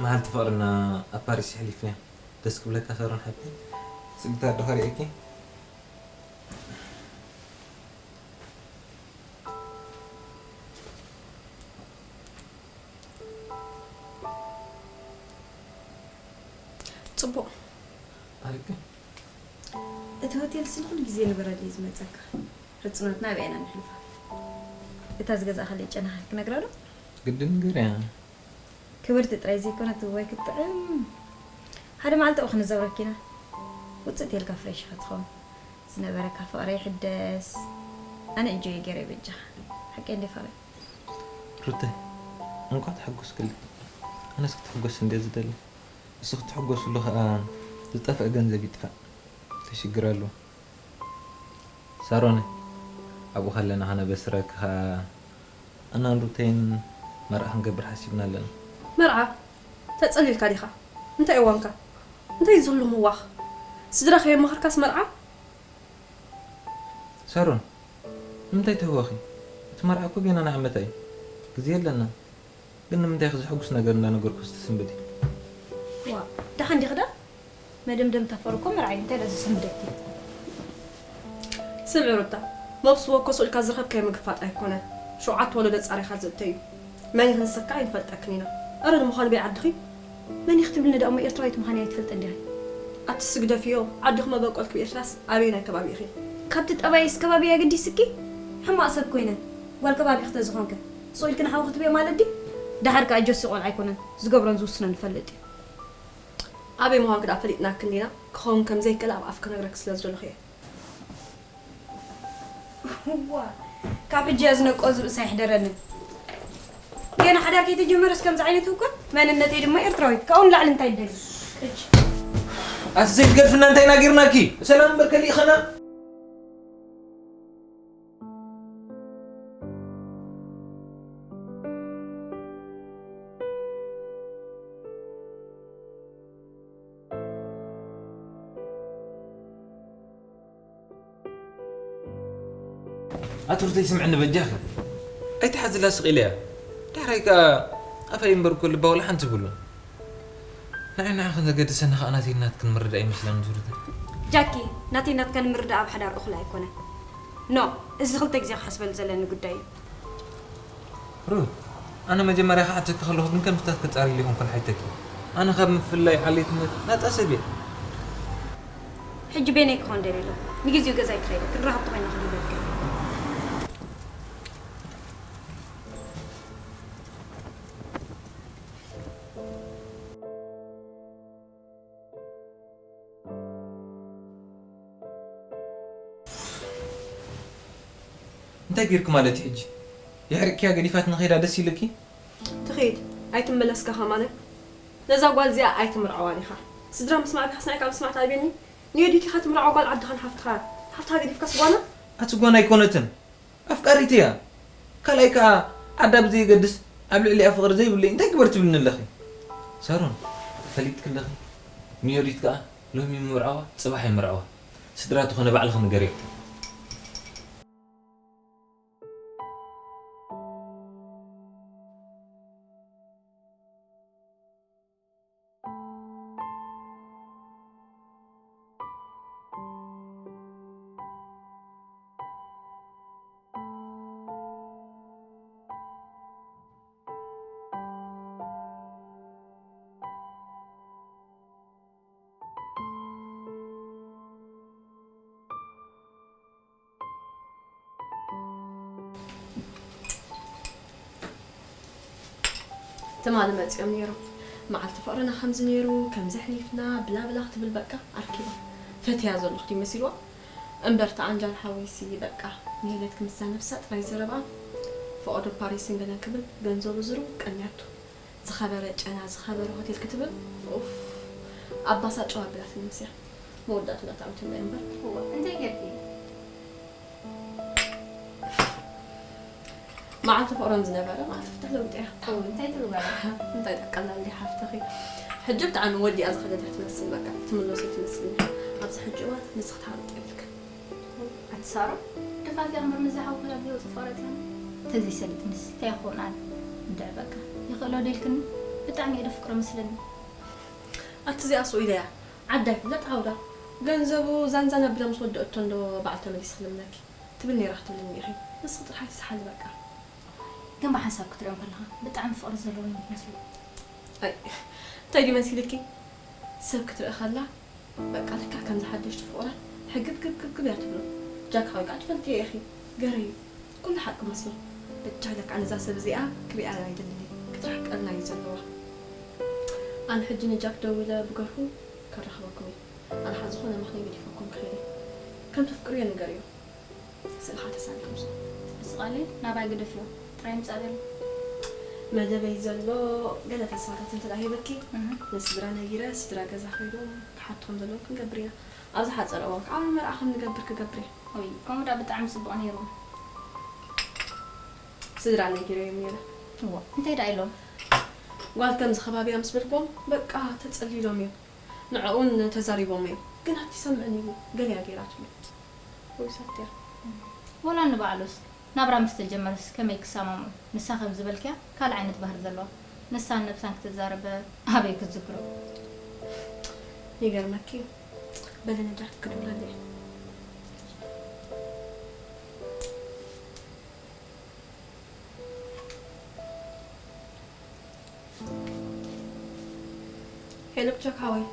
መዓልቲ ፍቕርና ኣብ ፓሪስ የሕሊፍና። ደስ ክብለካ ሳሮን ሓብተይ። ስግታ ዶ ኸሪኤኪ? ጽቡቕ። ኣልክ? እቲ ሆቴል ስለ ኩሉ ግዜ ንበረድ እዩ ዝመጸካ። ሕጽኖትና ኣብኣ ኢና ነሕልፋ። እታ ዝገዛእካለይ ጨና ክነግራ ዶ? ግድን ንገርያ። ክብርቲ ጥራይ ዘይኮነት ወይ ክትጥዕም። ሓደ መዓልቲ ኣብኡ ክንዛውረኪ ኢና። ውጽእ ተልካ ፍሬሽ ኢኻ ትኸውን። ዝነበረካ ፍቕሪ ይሕደስ። ኣነ እንጆይ ገይረ በጃኻ። ሓቀይ እንደ ፍቕሪ። ሩተይ፣ እንኳዕ ተሐጎስክልኝ። ኣነስ ክትሕጎስ እንደ ዝደሊ። እሱ ክትሕጎስሉ ኸኣ ዝጠፍአ ገንዘብ ይጥፋእ። ተሽግር ኣለዎ። ሳሮን፣ ኣብኡ ከለና ከነበስረኪ ኸኣ ኣናን ሩተይን መርዓ ክንገብር ሓሲብና ኣለና። መርዓ? ተጸሊልካ ዲኻ? እንታይ እዋንካ? እንታይ ዝህሉ ምዋኽ? ስድራ ከየማኽርካስ መርዓ? ሳሮን፣ ንምንታይ ትህወኺ? እቲ መርዓ እኮ ገና ንዓመታ እዩ። ግዜ ኣለና። ግን ንምንታይ ኢኺ ዘሐጉስ ነገር እንዳነገርኩስ ትስንብዲ? ዋ፣ ደሓን ዲኺ ዳ? መደምደምታ ፍቕሪ እኮ መርዓ እዩ። እንታይ ዳ ዘስንብደኪ? ስምዒ ሩታ፣ መብስዎ እኮ ስኡልካ ዝረኸብካዮ ምግፋጥ ኣይኮነን። ሸውዓተ ወለዶ ጻሪኻ ዘእተዩ። መን ኢኺ ንስካ ኣይንፈልጠክን ኢና። ኣረ ንምዃኑ በይ ዓድኺ? መን ኢኺ ትብልኒ ደኣ እሞ ኤርትራዊት ምዃነይ ኣይትፈልጥን ዲኺ? ኣቲ ስግደፍዮ፣ ዓድኺ መበቆልኪ ብኤርትራስ ኣበየናይ ከባቢ ኢኺ? ካብቲ ጠባይስ ከባቢ ኣገዲስኪ? ሕማቕ ሰብ ኮይነ። ጓል ከባቢኺ ተዝኾንከ? ስቕ ኢልኪ ንሓው ክትብዮ ማለት ድዩ? ደሓር ከኣ ጆሲ ቆልዓ ኣይኮነን። ዝገብሮን ዝውስኖን ይፈልጥ እዩ። ኣበይ ምዃንኪ ደኣ ፈሊጥናክን ዲና? ክኸውን ከም ዘይክእል ኣብ ኣፍ ክነግረኪ ስለ ዝደለኹ እየ። ዋ፣ ካብ ሕጂ እያ ዝነቀዙ ርእሳ ይሕደረኒ። ገና ሓዳር ከይተጀመረስ ከምዚ ዓይነት ህውከት? መንነተይ ድማ ኤርትራዊት። ካብኡ ንላዕሊ እንታይ ይደሊ? ሕጂ። ኣቲ ዘይትገድፍና እንታይ ኢና ጌርናኪ? ሰላም እምበር ከሊእኸና? ኣቲ ሩተይ ስምዕኒ በጃኺ። ኣይትሓዝላ ስቕ ኢለ እያ። ዳሕራይ ከኣ ኣፈይ እምበር እኮ ልባ ወላ ሓንቲ ብሉ። ንዓይ ንዓኽን ዘገድሰኒ ከኣ ናተይን ናትክን ምርዳእ ይመስለኒ ሩተይ። ጃኪ፣ ናተይን ናትካን ምርዳእ ኣብ ሓዳር እኹል ኣይኮነን። ኖ፣ እዚ ክልተ ግዜ ክሓስበሉ ዘለኒ ጉዳይ እዩ። ሩት፣ ኣነ መጀመርያ ክሓተኪ ከለኹ ግን ከምስታት ክጻረይ ኢለ ኣይኮንኩን ሓቲተኪ። ኣነ ካብ ምፍልላይ ዓሌትነት ናጻ ሰብ እየ። ሕጂ በይነይ ክኾን ደልየ ኣለኹ። ንግዜኡ ገዛይ ክኸይደ ክንራኸብ ተኾይና ክድበልከ። እንታይ ጌርኪ ማለት እዩ ሕጂ? የሕሪቅክያ ገዲፋትኒ ከይዳ ደስ ኢልኪ? ትኺድ፣ ኣይትመለስካ ከማነ። ነዛ ጓል እዚኣ ኣይትምርዓዋን ኢኻ። ስድራ ምስማዕ ቢኻስ ናይ ካብ ምስማዕ ታቢኒ? ንዮዲት ኢኻ ትምርዓዋ ጓል ዓድኻን ሓፍትኻ። ሓፍትኻ ገዲፍካስ ጓና? ኣቲ ጓና ኣይኮነትን። ኣፍቃሪት እያ። ካልኣይ ከኣ ዓዳ ብዘየገድስ ኣብ ልዕሊኣ ፍቕሪ ዘይብለይ እንታይ ግበር ትብልኒ ኣለኺ? ሳሮን፣ ፈሊጥኪ ኣለኺ። ንዮዲት ከኣ ሎሚ ምምርዓዋ ጽባሕ ኣይምርዓዋ። ስድራ ትኾነ ባዕልኺ ንገርዮ። ትማሊ መጺኦም ነይሮም። መዓልቲ ፍቕርና ከምዚ ነይሩ፣ ከምዚ ኣሕሊፍና፣ ብላ ብላ ክትብል በቃ ኣርኪባ። ፈትያ ዘለኹ ድዩ መሲልዋ? እምበር እቲ ዓንጃል ሓወይሲ በቃ ንሄለት ክምሳ ነብሳ ጥራይ ዘረብኣ። ፈቐዶ ፓሪስን ገለን ክብል ገንዘቡ ዝሩ ቀንያቱ። ዝኸበረ ጨና፣ ዝኸበረ ሆቴል ክትብል፣ ኡፍ፣ ኣባሳጨው ኣቢላትኒ ምስያ። መወዳእቱ ዳኣ ትዓውትለይ እምበር። እዋ፣ እንታይ ጌርኪ? መዓልቲ ፍቕረን ዝነበረ መዓልቲ ፍትሕ ለውጢ እያ። እው፣ እንታይ ትብሉ በላ? እንታይ ጠቀና እንዲ ሓፍትኺ? ሕጂ ብጣዕሚ ወዲኣ ዝኸደት እያ ትመስል፣ በቃ ትምለሶ ትመስል። ኣብዚ ሕጂ እዋን ንስኺ ትሃርቂ የብልክን። ኣቲ ሳሮ፣ ደፋፊያ እምበር ነዚ ሓውኺ ኣብ ህይወቱ ፈረጥና። ተዘይሰሊጥንስ እንታይ ይኸውን ኣነ? እንድዒ በቃ፣ ይኽእሎ ዶ ኢልክኒ? ብጣዕሚ እየ ደፍቅሮ መስለኒ። ኣቲ እዚኣ ሱቕ ኢለያ። ዓዳ ይፍለጥ ዓውዳ። ገንዘቡ ዛንዛን ኣቢላ ምስ ወደእቶ እንዶ በዓል ተመሊስ ክልምነኪ ትብል ነይራ ክትብልኒ ኢኺ። ንስኺ ጥራሕ ኣይትስሓሊ በቃ። ግን ብሓንሳብ ክትሪኦም ከለኻ ብጣዕሚ ፍቕሪ ዘለዎ እዮም ትመስሉ። ኣይ እንታይ ድዩ መሲልኪ? ሰብ ክትርኢ ከላ በቃ ልክዕ ከምዚ ሓደሽቲ ፍቑራት ሕግብ ግብ ግብ ግብ እያ ትብሎ። ጃክ ሓወይ ከዓ ትፈልጥዮ ኢኺ። ገረዩ ኩሉ ሓቂ መስሎ። ብቻ ኢለ ከዓ ነዛ ሰብ እዚኣ ክሪኣ ኣይደልን እየ። ክትርሕቀልና እዩ ዘለዋ። ኣነ ሕጂ ንጃክ ደዊለ ብገርሁ ከራኽበኩም እየ። ኣነ ሓ ዝኾነ ምኽንያት ገዲፈኩም ክኸይድ እየ። ከም ተፍቅርዮ ንገርዮ። ስእልኻ ተሳኒኹም ሶ። እዚ ቃለይ ናባይ ግደፍዮ። ጥራይ ምጻእ በሊ። መደበይ ዘሎ ገለ ተስፋታት እንተ ደኣ ሂበኪ፣ እህ። ንስድራ ነጊረ፣ ስድራ ገዛ ከይዶም ክሓቱ ከም ዘለዎም ክንገብር ኢና። ኣብ ዝሓጸረ እዋን ከዓ መርዓ ከም ንገብር ክገብር እየ። ወይ፣ ከምኡ ደኣ ብጣዕሚ ጽቡቕ ነይሩ። ስድራ ነጊረ እዮም ነይረ። እዎ፣ እንታይ ደኣ ኢሎም? ጓል ከምዚ ከባቢያ ምስ በልክዎም፣ በቃ ተጸሊሎም እዮም። ንዕኡን ተዛሪቦም እዮም። ግን ኣቲ ሰምዕኒ ኢሉ ገለያ ገይራትሉ። ወይ ሳትያ። ወላ ንባዕሉስ ናብራ ምስ ተጀመረስ ከመይ ክሰማምዑ? ንሳ ከም ዝበልክያ ካልእ ዓይነት ባህሪ ዘለዋ። ንሳን ነብሳን ክትዛረብ ኣበይ ክትዝክሮ? ይገርመኪ እዩ። በሊ ነጃት ክድውለሉ እየ። ሄሎ ጃክ ሓወይ።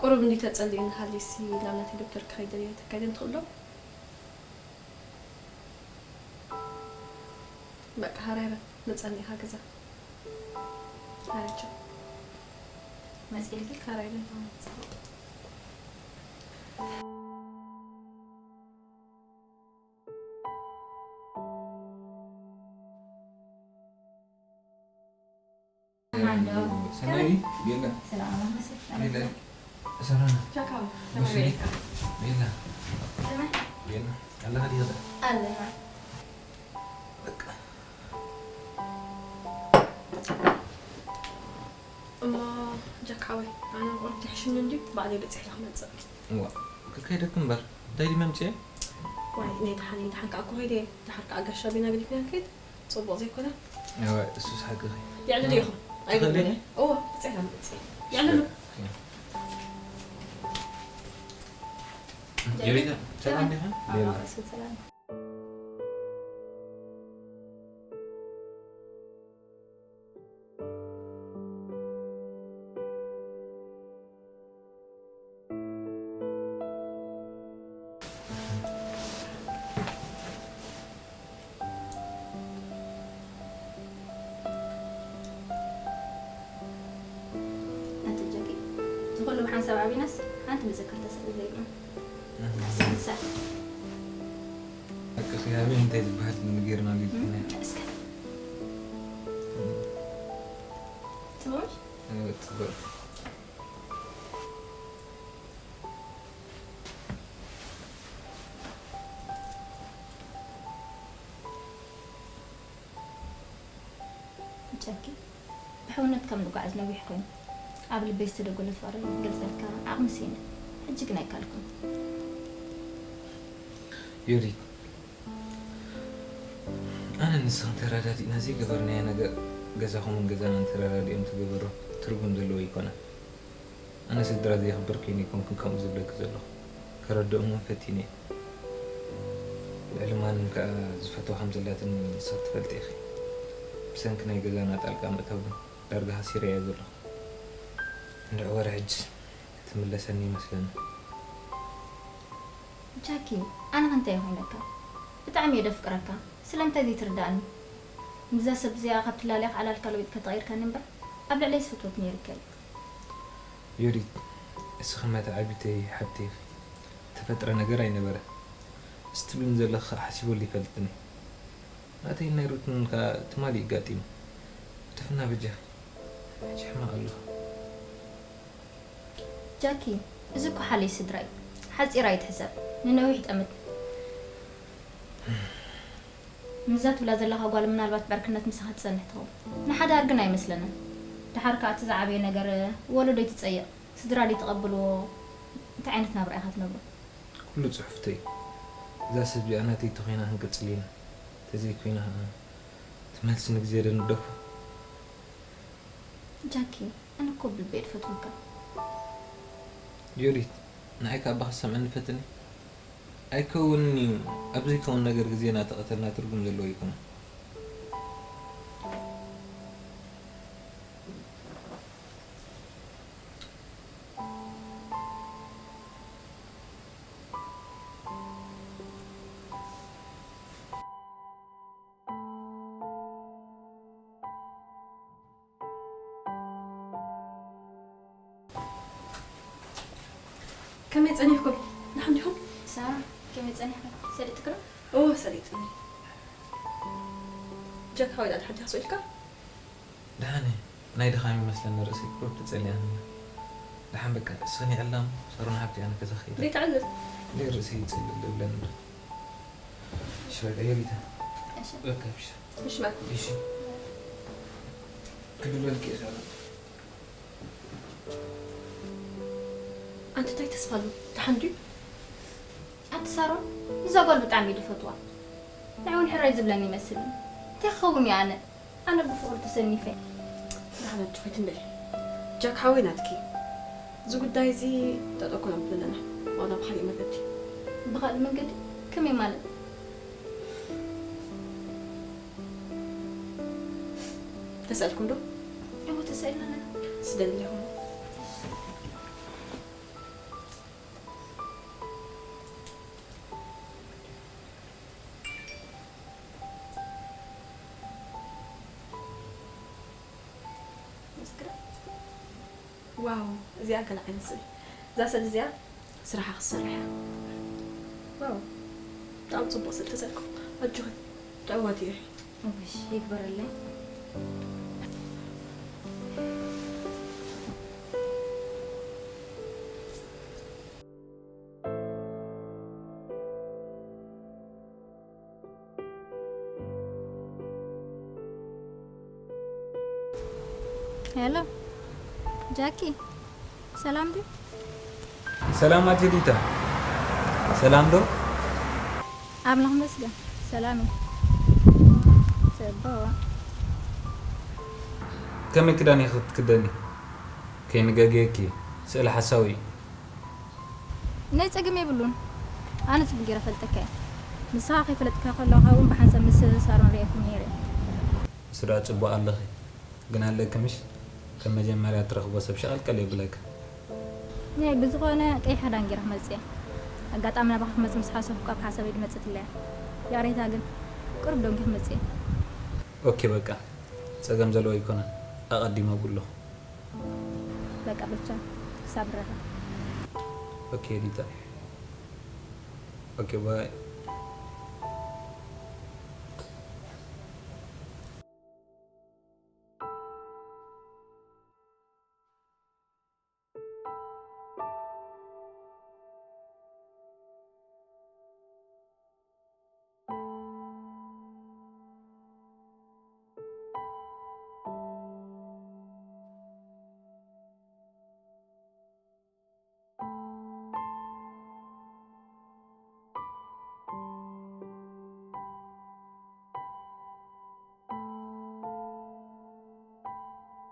ቁሩብ እንዲ ተጸሊእኒ ሃሊሲ ናብ ናተይ ዶክተር ክኸይድ እየ ተካይደን ትኽእሎ? በቃ ሃራይ በል መጸኒኻ ገዛ። ሃራይ ቻው። መጺልኪ? ሃራይ በል። ሰናይ ቤላ። ሰላም። ቤላ። ሰላም። ቻካው። ወሲዲ። ቤላ። ቤላ። ኣለኻ ዲኻ? ኣለና። በቃ። እሞ ጃካወይ፣ ኣነ ቁሩብ ተሕሽኒ እንድዩ፣ ባዕለይ በጺሐ ክመጽእ። እዋ፣ ክከይደክ እምበር፣ እንታይ ድዩ መምጽኤ? ዋይ፣ ናይ ደሓን፣ ናይ ደሓን ከኣ እኮ ከይደ እየ። ደሓር ከኣ ጋሻ ቢና ገዲፍና ንከይድ፣ ጽቡቕ ዘይኮነ? እዋ፣ እሱስ ሓቅኺ። የዕልሉ ኢኹም። ትኽእሊ? ኣይግድን። እዋ፣ ብጽሕና መጽእ። የዕልሉ። ጀሪታ፣ ሰላም ዲኻ? ኣባ ሰላም። ኣቲ ጃኪ፣ ዝኹሉ ብሓንሳብ ዓቢናስ ሓንቲ መዘከርታ ስእሊ ዘይብሉ። እህ። ስልሳ። ሓቅኺ፣ ኣበይ እንታይ ዝበሃል ንጌርና ሊድና። እም፣ እስከ። እም። ትሞሽ? እ፣ ጽቡቕ። ጃኪ፣ ብሕውነት ካብ ንጓዓዝ ነዊሕ ኮይኑ፣ ኣብ ልበይ ዝተደጎለ ፍቕሪ ክገልጸልካ ዓቕሚ ስኢነ። ሕጂ ግን ኣይካልኩን። ዮዲት፣ ኣነ ንስኽን ተረዳዲእና ዘይገበርናዮ ነገር፣ ገዛኹምን ገዛናን ተረዳዲኦም ትገበሮ ትርጉም ዘለዎ ኣይኮነን። ኣነ ስድራ ዘየኽብር ከይነ ኣይኮንኩን ከምኡ ዝብለኪ ዘለኹ። ከረድኦም እውን ፈቲነ እየ። ልዕሊ ማንም ከኣ ዝፈትዋ ከም ዘላትኒ ንስኺ ትፈልጢ ኢኺ። ብሰንኪ ናይ ገዛና ጣልቃ ምእታው ግን ዳርጋ ሃሲረያ ዘለኹ። እንድዒ ወረ ሕጂ ትምለሰኒ ይመስለኒ። ጃኪ፣ ኣነ ከ እንታይ ኮይነካ? ብጣዕሚ እየ ደፍቅረካ። ስለምንታይ ዘይትርዳእኒ? ምስዛ ሰብ እዚኣ ካብ ትላለያ ክዓላልካ ለዊጥካ ተቐይርካኒ እምበር፣ ኣብ ልዕለይ ዝፈትወክ ነይርካ እዩ። ዮዲት፣ እስኺ መተዓቢተይ ሓብተይ ኢኺ። ተፈጥረ ነገር ኣይነበረ። እስቲ ትብልኒ ዘለኺ ከኣ ሓሲበሉ ይፈልጥን እየ። ናተይን ናይ ሩትን ከኣ ትማሊ እዩ ኣጋጢሙ። ግደፍና በጃኺ። ሕጂ ሕማቕ ኣለኹ። ጃኪ፣ እዚ እኮ ሓለይ ስድራ እዩ። ሓጺር ኣይትሕሰብ። ንነዊሕ ጠምት። ምስዛ ትብላ ዘለኻ ጓል ምናልባት ብዕርክነት ምሳኻ ትጸንሕ ትኸውን። ንሓዳር ግን ኣይመስለንን። ደሓር ከኣ እቲ ዝዓበየ ነገር ወለዶ ይትጸየቕ፣ ስድራ ድዩ ተቐብልዎ፣ እንታይ ዓይነት ናብራ ኢኻ ትነብሩ? ኩሉ ጽሑፍተይ እዩ። እዛ ሰብ እዚኣ ናተይ ተኾይና ክንቅጽል ኢና። ተዘይኮይና ኸኣ እቲ መልሲ ንግዜ ዶ ንግደፎ? ጃኪ፣ ኣነ እኮ ብልበይ ድፈትወካ። ዮዲት፣ ንዓይ ካብ ኣባኺ ዝሰምዐኒ ፈትኒ። ኣይከውንን እዩ። ኣብ ዘይከውን ነገር ግዜና ተቐተልና ትርጉም ዘለዎ ኣይኮነን። ከመይ ጸኒሕኩም? ደሓን ዲኹም? ሳራ፣ ከመይ ጸኒሕኩም? ሰሊጥክዶ? እዎ፣ ሰሊጥኒ። ጃክ ሓወይ፣ ደሓን ዲኻ? ስቕ ኢልካ? ደሓን እየ። ናይ ድኻም ይመስለኒ፣ ርእሰይ ቁሩብ ተጸሊኣኒ። ደሓን በቃ፣ እስኽን ይዕላም፣ ሳሮን ሓብቲ፣ ኣነ ገዛ ክኸይድ። ዘይትዕልል። ደይ ርእሰይ ይጸልል ይብለኒ። እሺ፣ በቃ፣ የሪታ። እሺ። በቃ፣ እሺ። እሺ፣ በቃ። እሺ። ክድበልኪ እየ፣ ሳሮን። ኣንቲ እንታይ ተስፋ ኣሎ? ደሓን ድዩ? ኣንቲ ሳሮን፣ እዛ ጓል ብጣዕሚ እዩ ዝፈትዋ። ንዓይ እውን ሕራይ ዝብለኒ ይመስልኒ። እንታይ ክኸውን እየ ኣነ? ኣነ ብፍቕሪ ተሰኒፈ። ደሓን ኣጆኺ ትንበል። ጃክ ሓወይ ናትኪ። እዚ ጉዳይ እዚ ጠጠው ክነብሎ ኣለና። ዋላ ብኻሊእ መገዲ። ብኻሊእ መንገዲ? ከመይ ማለት? ተሰእልኩም ዶ? እዎ፣ ተሰእልና ኣለና። ስደልለኹም። መስክራ። ዋው፣ እዚኣ ገለ ዓይነት ስእሊ። እዛ ስእሊ እዚኣ ስራሓ ክትሰርሕ እያ። ዋው፣ ብጣዕሚ ጽቡቕ ስእሊ ተሰእልኩም። ኣጆኺ፣ ትዕወቲ ኢኺ። እውይ፣ ይግበረለይ። ሄሎ ጃኪ፣ ሰላም ድዩ? ሰላም ኣጀሊታ፣ ሰላም ዶ? ኣምላኽ ይመስገን ሰላም እዩ። ጽቡቕ። ከመይ ክዳን ኢኺ ክትክደኒ? ከይንገግየኪ፣ ስእሊ ሓሳዊ እዩ። ናይ ጸገም የብሉን። ኣነ ጽቡቕ ገይረ ፈልጠካ እየ። ንስኻ ከይፈለጥካ ከለኻ እውን ብሓንሳብ ምስ ሳሮን ርእየኩም ነይረ። ንሱ ደኣ ጽቡቕ ኣለኺ። ግን ኣለኪ ምሽ? ከም መጀመርያ እትረኽቦ ሰብ ሸቐልቀል የብለካ። ናይ ብዝኾነ ቀይሕ ክዳን ገይረ ክመጽእ እየ። ኣጋጣሚ ናባኻ ክመጽእ ምስ ሓሰብኩ ካብ ሓሳበይ ድመጽእትለይ እያ። ይቕሬታ ግን ቁሩብ ደንጊ ክመጽእ እየ። ኦኬ በቃ። ጸገም ዘለዎ ኣይኮነን። ኣቐዲመ ኣብኡ ኣለኹ። በቃ በቻ ክሳብ ንራኸብ። ኦኬ ዲታ። ኦኬ ባይ።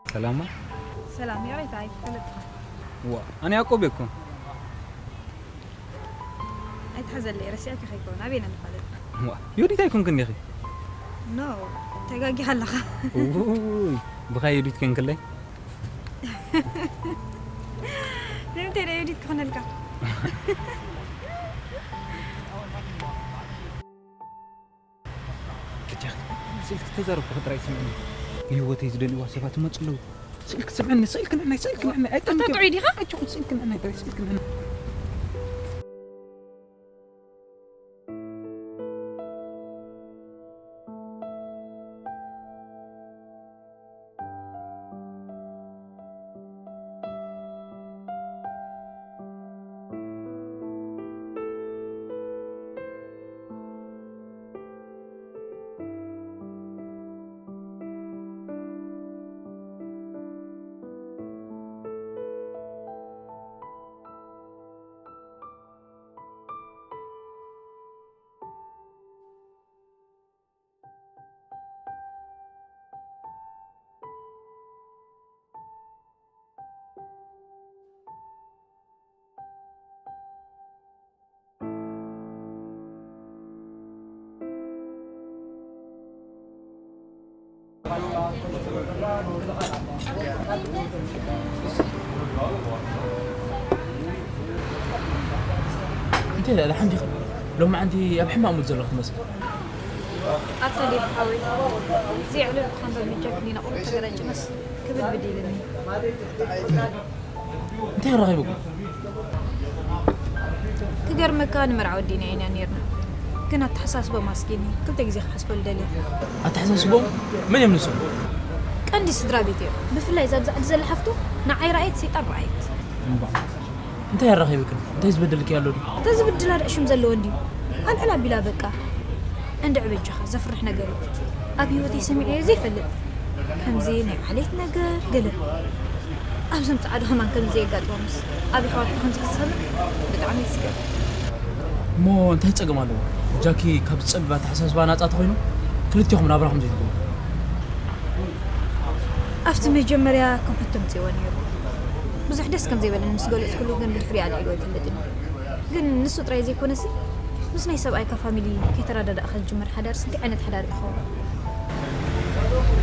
ሰላማ? ሰላም፣ ይቕሬታ፣ ኣይፈለጥኩ። ዋ፣ ኣነ ያዕቆብ እየ እኮ። ኣይትሓዘለይ፣ ረሲዐኪ ከይኮን፣ ኣበይ ኢና ንፋለጥ? ዋ፣ ዮዲት ኣይኮንክን ዲኺ? ኖ፣ ተጋጊኻ ኣለኻ። ውይ፣ ብኻ ዮዲት ኮንክለይ? ንምንታይ ደኣ ዮዲት ክኾነልካ? እጃኺ፣ ስእልኪ ተዛረብኩ ጥራይ ስምዕኒ። ንህይወተይ ዝደልይዋ ሰባት ይመጹ ኣለዉ። ስእልኪ ስምዕኒ፣ ስእልኪ ንዕናይ፣ ስእልኪ ንዕናይ። ኣይጠምቂ። ኣታ ጥዑይ ዲኻ? ኣጆኹ፣ ስእልኪ ንዕናይ ጥራይ፣ ስእልኪ ንዕናይ። እንታይ ደኣ ደሓን ዲኻ? ሎማዓንቲ ኣብ ሕማቕ ሙድ ዘለኻ ትመስል። ኣታ ዴቭ ሓወይ፣ ዘይዕለልኩ ከንበር ምጃክኒ ናቕሩ ተገራጭመስ ክብል ብዲልኒ። እንታይ ኣራኺብኩም? ክገርመካ ንመርዓ ወዲና ኢና ነርና፣ ግን ኣተሓሳስቦም ኣስጊኒ። ክልተ ግዜ ክሓስበሉ ደልየ። ኣተሓሳስቦም? መን እዮም ንሶም? ቀንዲ ስድራ ቤት እዮም። ብፍላይ እዛ ኣብዚ ዓዲ ዘላ ሓፍቱ ንዓይ ረኣየት ሰይጣን ረኣየት። እምባ፣ እንታይ ኣራኺብክን? እንታይ ዝበደልኪ ኣሎ ድዩ? እንተ ዝብድላ ርእሽም ዘለዎ እንድዩ። ኣልዕል ኣቢላ በቃ። እንድዒ በጃኻ፣ ዘፍርሕ ነገር እዩ። ኣብ ህይወተይ ሰሚዐዮ ዘይፈልጥ። ከምዚ ናይ ዓሌት ነገር ገለ። ኣብዞም ጻዕዱ ከማን ከምዚ የጋጥሞምስ፣ ኣብ ኣሕዋትካ ከምዚ ክትሰምዕ ብጣዕሚ ይስገር። እሞ እንታይ ጸገም ኣለዎ? ጃኪ ካብ ዝጸብብ ኣተሓሳስባ ናጻ ተኾይኑ ክልቴኹም ናብራኹም ዘይትገብሩ። ኣብቲ መጀመርያ ከም ሕቶ ኣምጺእዎ ነይሩ። ብዙሕ ደስ ከም ዘይበለኒ ምስ ገለጽኩሉ ግን ብድሕሪኡ ኣልዒልዎ ኣይፈልጥን እዩ። ግን ንሱ ጥራይ ዘይኮነሲ ምስ ናይ ሰብኣይካ ፋሚሊ ከይተረዳዳእካ ዝጅመር ሓዳርስ እንታይ ዓይነት ሓዳር ይኸውን?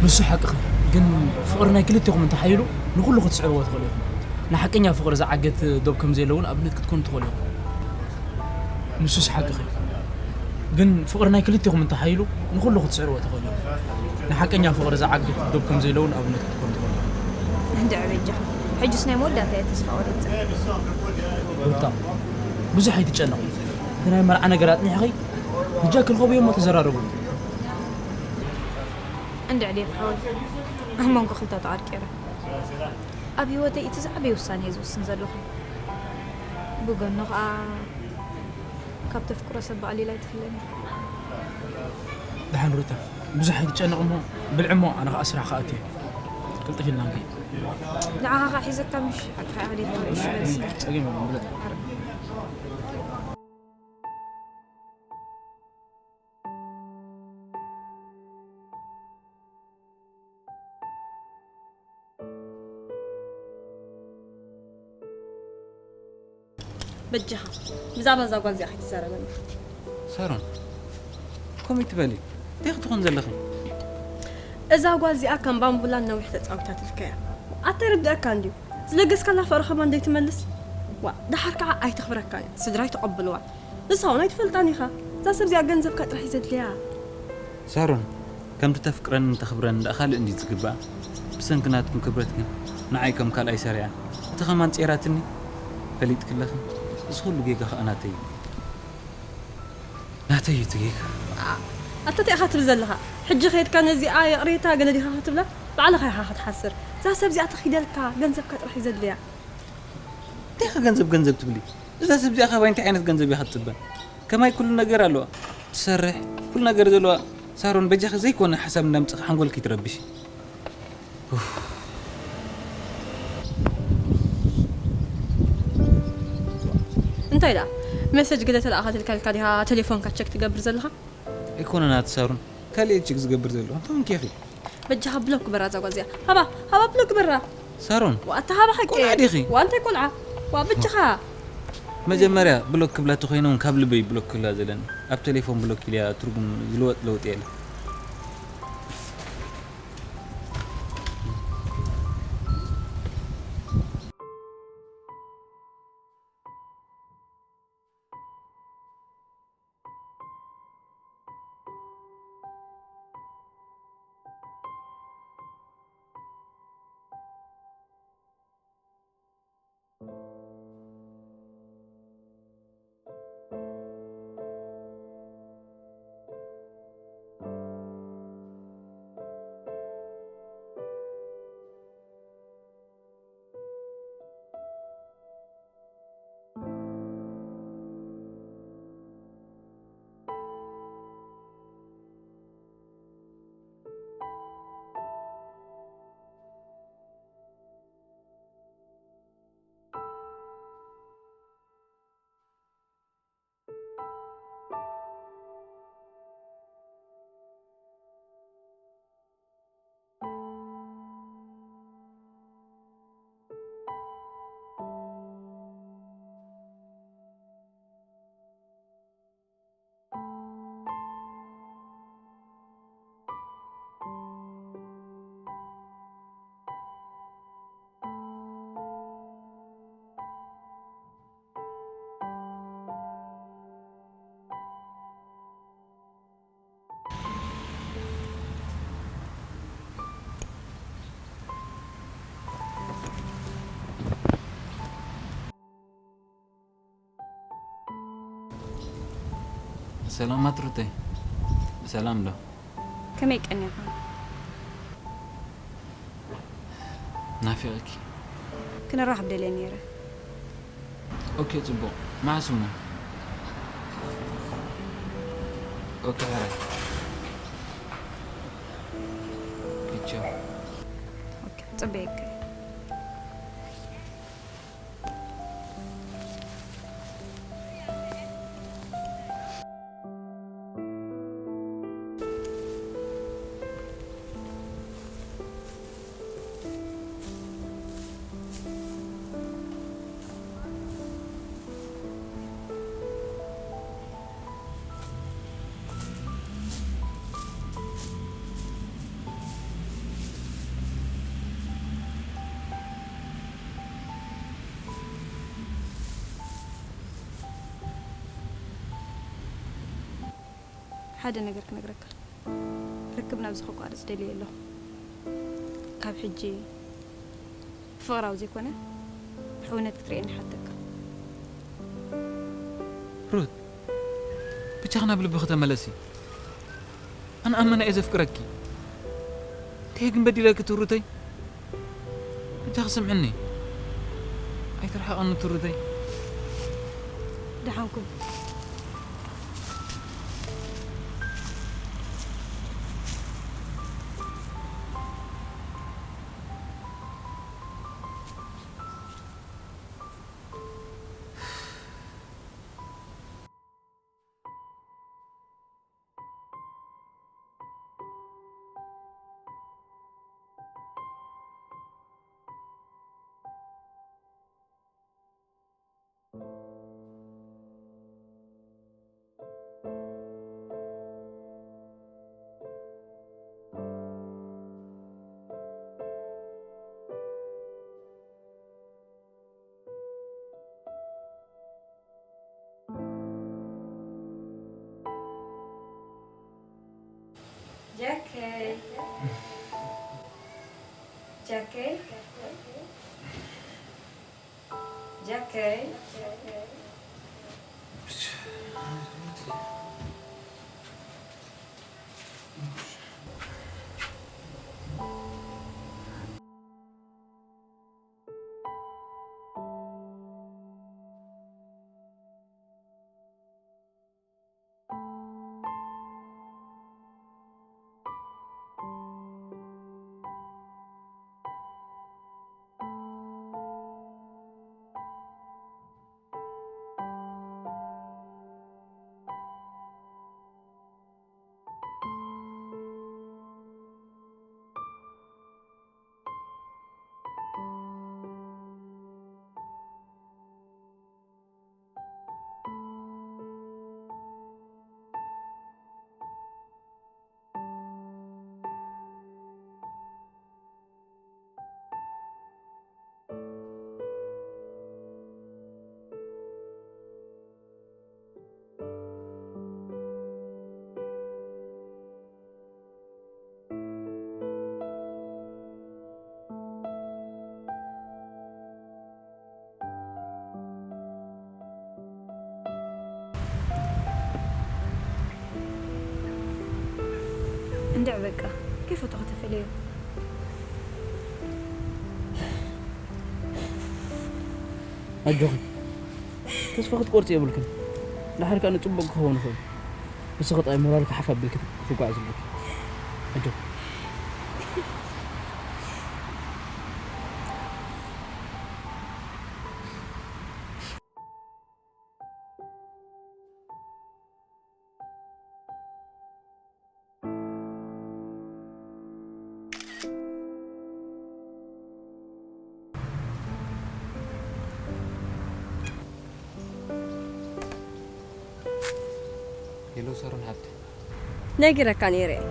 ንሱ ሓቅኺ፣ ግን ፍቕሪ ናይ ክልቴኹም እንተሓይሉ ንኹሉ ክትስዕርዎ ትኽእሉ ኢኹም። ንሓቀኛ ፍቕሪ ዝዓግት ዶብ ከም ዘየለ እውን ኣብነት ክትኮኑ ትኽእሉ ኢኹም። ንሱስ ሓቅኺ፣ ግን ፍቕሪ ናይ ክልቴኹም እንተሓይሉ ንኹሉ ክትስዕርዎ ትኽእሉ ኢኹም። ንሓቀኛ ፍቕሪ ዝዓግት ዶብ ከም ዘየለ እውን ኣብነት ክትኮኑ ትኽእሉ ኢኹም። እንድዒ በጃ፣ ሕጅስ ናይ መወዳእታ እየ ተስፋ ቆሪጸ። ሩታ፣ ብዙሕ ኣይትጨነቕ። እቲ ናይ መርዓ ነገር ኣጽኒሕኺ ንጃክ ርኸብዮ እሞ ተዘራረቡ። እንድዒ ዴቭ ሓወይ፣ ኣብ መንጎ ክልተ ተቐርቂረ። ኣብ ህይወተይ እቲ ዝዓበየ ውሳነ እየ ዝውስን ዘለኹ። ብጎኑ ኸኣ ካብ ተፍቅሮ ሰብ ብቐሊል ኣይትፍለን ኢኻ። ደሓን ሩታ፣ ብዙሕ ኣይትጨነቕ እሞ ብልዒ እሞ ኣነ ኸኣ ስራሕ ክኣቱ እየ። ቅልጥፍ ኢልና ንከይድ። ንዓኻ ኸኣ ሒዘካ ምሽ? ሓቅኻ ኢኻ ዴቭ፣ እሺ በል እስከ። ጸገም የብሉን፣ ብለጥ። በጃኻ፣ ብዛዕባ እዛ ጓል እዚኣ ከይትዛረበኒ። ሳሮን፣ ከምኡ ትበሊ? እንታይ ክትኾን ዘለኺ? እዛ ጓል እዚኣ ከም ባምቡላን ነዊሕ ተጻዊታትልካ እያ። ኣተረድኣካ እንድዩ? ዝለገስካላ ፍቕሪ ከማን ዘይትመልስ? ዋ፣ ደሓር ከዓ ኣይተኽብረካን እያ። ስድራ ኣይተቐብልዋን። ንስኻ እውን ኣይትፈልጣን ኢኻ። እዛ ሰብ እዚኣ ገንዘብካ ጥራሕ እዩ ዘድልያ። ሳሮን፣ ከምቲ ተፍቅረንን ተኽብረንን ደኣ ካልእ እንድዩ ዝግብኣ። ብሰንኪ ናትኩም ክብረት ግን ንዓይ ከም ካልኣይ ሰሪዓ። እቲ ከማን ጼራትኒ። ፈሊጥኪ ኣለኺ። እዚ ኩሉ ጌጋ ከኣ ናተይ እዩ። ናተይ እዩ እቲ ጌጋ። ኣ-፣ ኣታ እንታይ ኢኻ ትብል ዘለኻ? ሕጂ ከይድካ ነዚኣ ይቕሬታ ገለ ዲኻ ክትብላ? ባዕልኻ ኢኻ ክትሓስር። እዛ ሰብ እዚኣ ተኺደልካ፣ ገንዘብካ ጥራሕ እዩ ዘድልያ። እንታይ ኢኻ ገንዘብ ገንዘብ ትብሊ? እዛ ሰብ እዚኣ ካባይ እንታይ ዓይነት ገንዘብ እያ ክትጽበ? ከማይ ኩሉ ነገር ኣለዋ። ትሰርሕ፣ ኩሉ ነገር ዘለዋ። ሳሮን በጃኺ ዘይኮነ ሓሳብ እንዳምጽእኺ ሓንጎልኪ ትረብሺ። ኡፍ። እንታይ ደኣ? መሰጅ ገለ ተለኣኸትልካ ኢልካ ዲኻ ቴሌፎንካ ቸክ ትገብር ዘለኻ? ኣይኮነን ኣቲ ሳሮን፣ ካልእ እየ ቸክ ዝገብር ዘለኹ። እንታይ ኮንኪ ኢኺ? በጃኻ ብሎክ ግበራ እዛ ጓል እዚኣ። ሃባ፣ ሃባ ብሎክ ግበራ። ሳሮን፣ ዋታ ሃባ ሓቂ። ቆልዓ ዲኺ? ዋ እንታይ ቆልዓ? ዋ በጃኻ። መጀመርያ ብሎክ ክብላ ተኾይነ እውን ካብ ልበይ ብሎክ ክብላ ዘለኒ። ኣብ ቴሌፎን ብሎክ ኢልያ ትርጉም ዝልወጥ ለውጢ የለ። ሰላማት ሩተይ፣ ብሰላም ዶ? ከመይ ቀኒኻ? ናፊቐኪ። ክንራኸብ ደልየ ነይረ። ኦኬ፣ ጽቡቕ። መዓስ እሞ? ኦኬ፣ ሕራይ። ኦኬ፣ ቻው። ኦኬ፣ ጽበየካ። ሓደ ነገር ክነግረካ። ርክብና ኣብዚ ከቋርጽ ደልየ ኣለኹ። ካብ ሕጂ ብፍቕራዊ ዘይኮነ፣ ብሕውነት ክትርእየኒ ይሓተካ። ሩት፣ ብቻኽና ብልብኺ ተመለሲ። ኣነ ኣመና እየ ዘፍቅረኪ። እንታይ ግን በዲለኪ ትሩተይ? ብቻኺ ስምዕኒ። ኣይትርሓቐኒ ትሩተይ። ደሓንኩም። ጃከይ፣ ጃከይ፣ ጃከይ። እንድዕ በቃ፣ ከይፈተኹ ተፈለዮ። ኣጆኺ፣ ተስፋ ክትቆርጺ የብልክን። ደሓር ከኣ ንጽቡቕ ክኸውን ይኽእል። ንስኺ ጥራይ ሞራልኪ ሓፍ ኣቢልኪ ክትጓዓዚ ኣለኪ። ኣጆኺ። ሄሎ ሳሮን ሓብቲ። ነጊረካ ነይረ እየ።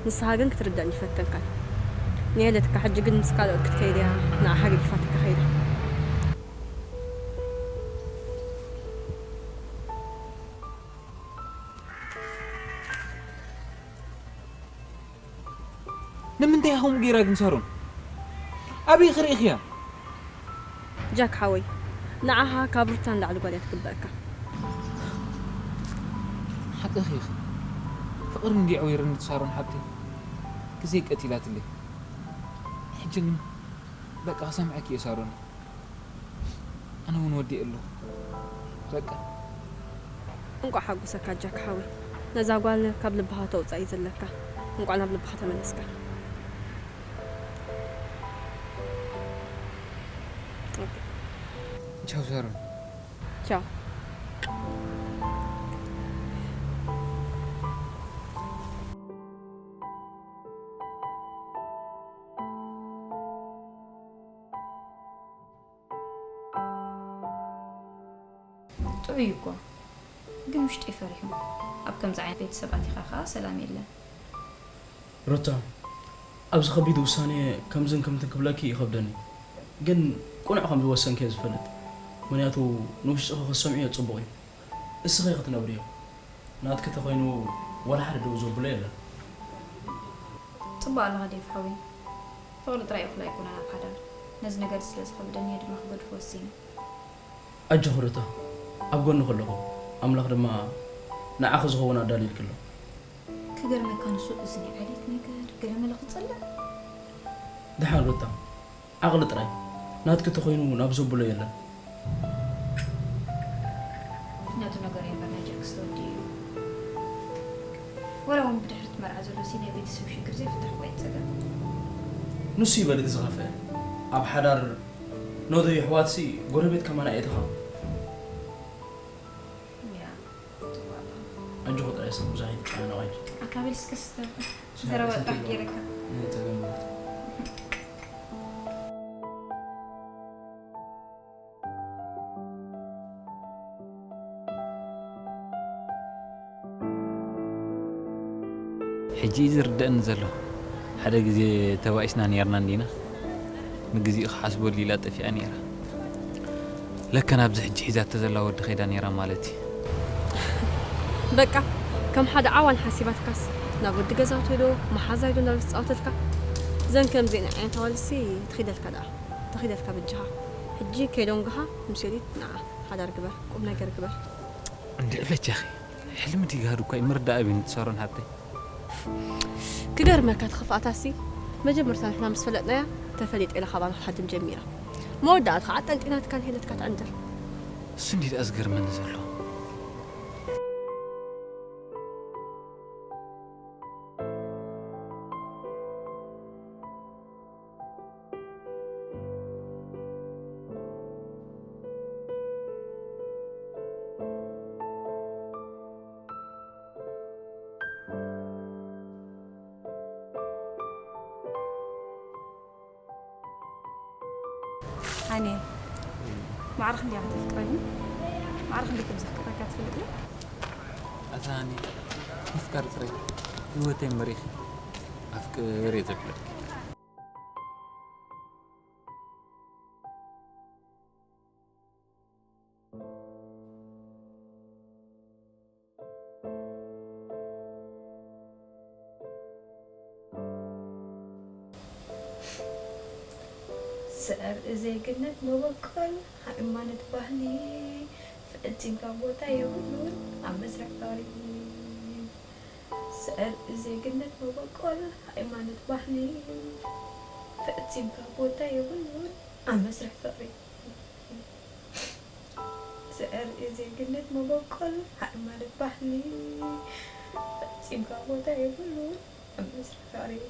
ንስኻ ግን ክትርዳእኒ ይፈተንካን። ንየለትካ ሕጂ ግን ምስ ካልኦት ክትከይድ እያ፣ ንዓኻ ገዲፋትካ ከይዳ። ንምንታይ ኢኻ ከምኡ ገይራ ግን ሳሮን? ኣበይ ኽርኢኽያ? ጃክ ሓወይ፣ ንዓኻ ካብ ሩታ ንላዕሊ ጓል እያ ትግበኣካ። ሓቅኺ ኢኺ። ፍቕሪ እንድዩ ኣዕዊርኒ ሳሮን ሓብተይ። ግዜ ቀቲላትለይ። ሕጂ ግን በቃ ክሰምዐኪ እየ ሳሮን። ኣነ እውን ወዲኤ ኣለኹ። በቃ። እንቋዕ ሓጎሰካ ኣጃካ ሓወይ። ነዛ ጓል ካብ ልብኻ ተውጻእ እዩ ዘለካ። እንቋዕ ናብ ልብኻ ተመለስካ። ቻው ሳሮን። ቻው። ጥዑይ እኮ፣ ግን ውሽጠይ ፈሪሑ። ኣብ ከምዚ ዓይነት ቤተሰብ ኣቲኻ ከኣ ሰላም የለን። ሩታ፣ ኣብዚ ከቢድ ውሳኔ ከምዝን ከምትን ክብለኪ ይኸብደኒ፣ ግን ቅኑዕ ከም ዝወሰንኪ እየ ዝፈልጥ። ምኽንያቱ ንውሽጥኺ ክትሰምዕዮ ጽቡቕ እዩ። እስኺ ክትነብርዮ፣ ናትኪ ተኾይኑ ወላ ሓደ ደው ዘብሎ የለን። ጽቡቕ ኣለኻ ዴቭ ሓወይ። ፍቕሪ ጥራይ እኹል ኣይኮነን ኣብ ሓዳር። ነዚ ነገር ስለ ዝኸብደኒ እየ ድማ ክገድፎ ወሲነ። ኣጆኺ ሩታ፣ ኣብ ጎንኺ ኣለኹ። ኣምላኽ ድማ ንዓኺ ዝኸውን ኣዳልዩልኪ ኣሎ። ክገርመካ ንሱ እዚ ናይ ዓሌት ነገር ገለመለ ክጸልእ። ደሓን ሩታ፣ ዓቕሊ ጥራይ ናትኪ ተኾይኑ ናብ ዘብሎ የለን። ነቲ ነገር እምበር ናይ ጃክስ ተወዲኡ እዩ። ወላ እውን ብድሕሪ እቲ መርዓ ዘሎ ሲ ናይ ቤተሰብ ሽግር ዘይፍታሕ እኳ እዩ ጸገም። ንሱ ይበል እቲ ዝኸፍአ። ኣብ ሓዳር ነዶ የሕዋትሲ ጎረቤት ከማን ኣየትኻ። ያ፣ ጽቡቕ ኣለኻ። ኣጆኺ ጥራይ ሰብ ብዙሕ ኣይትጨናነቕ ኣጆኺ። ኣካበል እስከ ስተብ ዘረባ ጥራሕ ገይረካ። ናይ ጸገም የለን። ሕጂ እዩ ዝርደኣኒ ዘሎ። ሓደ ግዜ ተባኢስና ኔርና እንዲና። ንግዚኡ ክሓስበሉ ኢላ ጠፊኣ ኔራ። ለከ ናብዚ ሕጂ ሒዛቶ ዘላ ወዲ ከይዳ ኔራ ማለት እዩ። በቃ ከም ሓደ ዓዋን ሓሲባትካስ ናብ ወዲ ገዛውቲ ዶ መሓዛይ ዶ እንዳበለት ትጻወተልካ። ዘን ከምዚአን ዓይነት ኣዋልድሲ ትኺደልካ ደኣ። ተኺደልካ በጃኻ። ሕጂ ከይደንጎኻ ምስ ዮዲት ንዓ ሓዳር ግበር፣ ቁም ነገር ግበር። እንድዒ በጃኺ፣ ሕልሚ ድዩ ጋህዲ እኳ እዩ ምርዳእ ኣብዩኒ ሳሮን ሓብተይ። ክገርመካ እቲ ክፍኣታሲ መጀመርታ ንሕና ምስ ፈለጥናያ ተፈሊጠ ኢላ ካባና ክትሃድም ጀሚራ። መወዳእታ ከዓ ጠንጢናትካ ንሄለትካ ትዕንድር። እሱ እንድዩ ደኣ ዝገርመኒ ዘሎ። ሃኒ፣ ማዕረ ክንደይ ኢኻ ተፍቅረኒ? ማዕረ ክንደይ ከም ዘፍቅረካ ትፈልጥ ዶ? ኣታ ሃኒ፣ ምፍቃር ጥራይ ህይወተይ መሪኺ ኣፍቅር እየ ዘብለኪ። ስዕር ዜግነት መበቆል ሃይማኖት ባህሊ ፈጺምካ ቦታ የብሉን ኣብ መስርሕ ታሪኽ። ስዕር ዜግነት መበቆል ሃይማኖት ባህሊ ፈጺምካ ቦታ የብሉን ኣብ መስርሕ ፍቕሪ። ስዕር ዜግነት መበቆል ሃይማኖት ባህሊ ፈጺምካ ቦታ የብሉን ኣብ መስርሕ ፍቕሪ።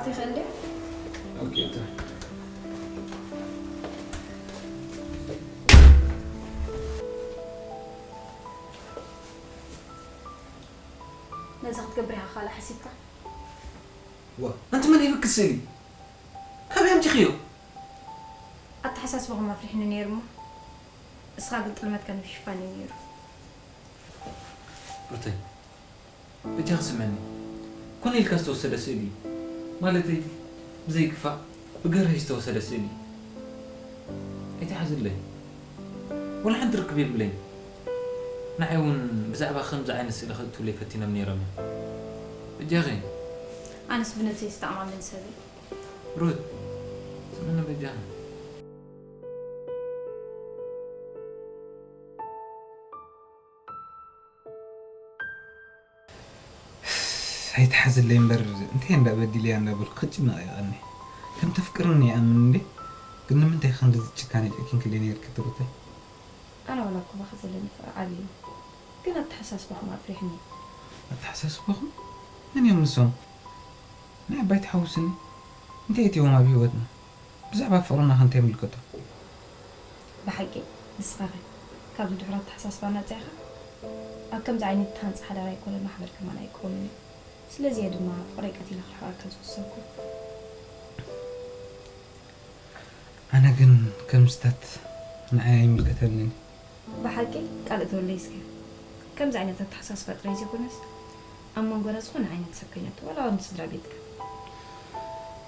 ትኽእል ድዩ? ኦኬ፣ ጥራሕ። ነዚ ክትገብር ኢኻ ካልእ ሓሲብካ? ዋ፣ ኣንቲ መን ኢሉኪ ስእሊ? ካበይ ኣምጺኽዮ? ኣተሓሳስባኹም ኣፍሪሕኒ ነይሩ እሞ፣ እስኻ ግን ጥልመትካ ንምሽፋን እዩ ነይሩ። ሩተይ፣ በጃኺ ስምዕኒ። ኮነ ኢልካ ዝተወሰደ ስእሊ እዩ። ማለተይ፣ ብዘይ ክፋእ፣ ብግህርህ ዝተወሰደ ስእሊ እዩ። ኣይትሓዝለይ። ወላ ሓንቲ ርክብ የብለይን። ንዓይ እውን ብዛዕባ ከምዚ ዓይነት ስእሊ ከእትውለይ ፈቲኖም ነይሮም እዮም። በጃኺ። ኣነስ ብነብሰይ ዝተኣማመን ሰብ እየ። ሩት፣ ስምዕኒ በጃኺ። ኣይትሓዝለይ እምበር፣ እንታይ እንዳ በዲለያ እንዳ በልኩ ክጭነቕ እየ ቀኒ። ከም ተፍቅርኒ ይኣምን እንዴ? ግን ንምንታይ ክንድዚ ጭካኔ ጨኪንክለይ ነይርኪ ትሩተይ? ኣነ ዋላ እኮ ባኻ ዘለኒ ፍቕሪ ዓብዪ እዩ። ግን ኣተሓሳስባኹም ኣፍሪሕኒ እዩ። ኣተሓሳስባኹም? መን እዮም ንሶም? ናይ ዓባይ ትሓውስኒ? እንታይ እትዎም ኣብ ህይወትና? ብዛዕባ ፍቕርና ከ እንታይ ይምልከቶም? ብሓቂ ንስኻ ኸ ካብዚ ድሑር ኣተሓሳስባ ናጻ ኢኻ? ኣብ ከምዚ ዓይነት እትሃንጽ ሓዳር ኣይኮነን ማሕበር ከማን ኣይቀውምን እዩ። ስለዚ እየ ድማ ፍቕረይ ቀቲለ ክርሕቐካ ዝወሰንኩ። ኣነ ግን ከምዝታት ንዓይ ኣይምልከተንን እዩ። ብሓቂ ቃል እተወለይ እስከ ከምዚ ዓይነት ኣተሓሳስባ ጥራይ ዘይኮነስ ኣብ መንጎና ዝኾነ ዓይነት ሰብ ከይነቱ ዋላ እውን ስድራ ቤትካ።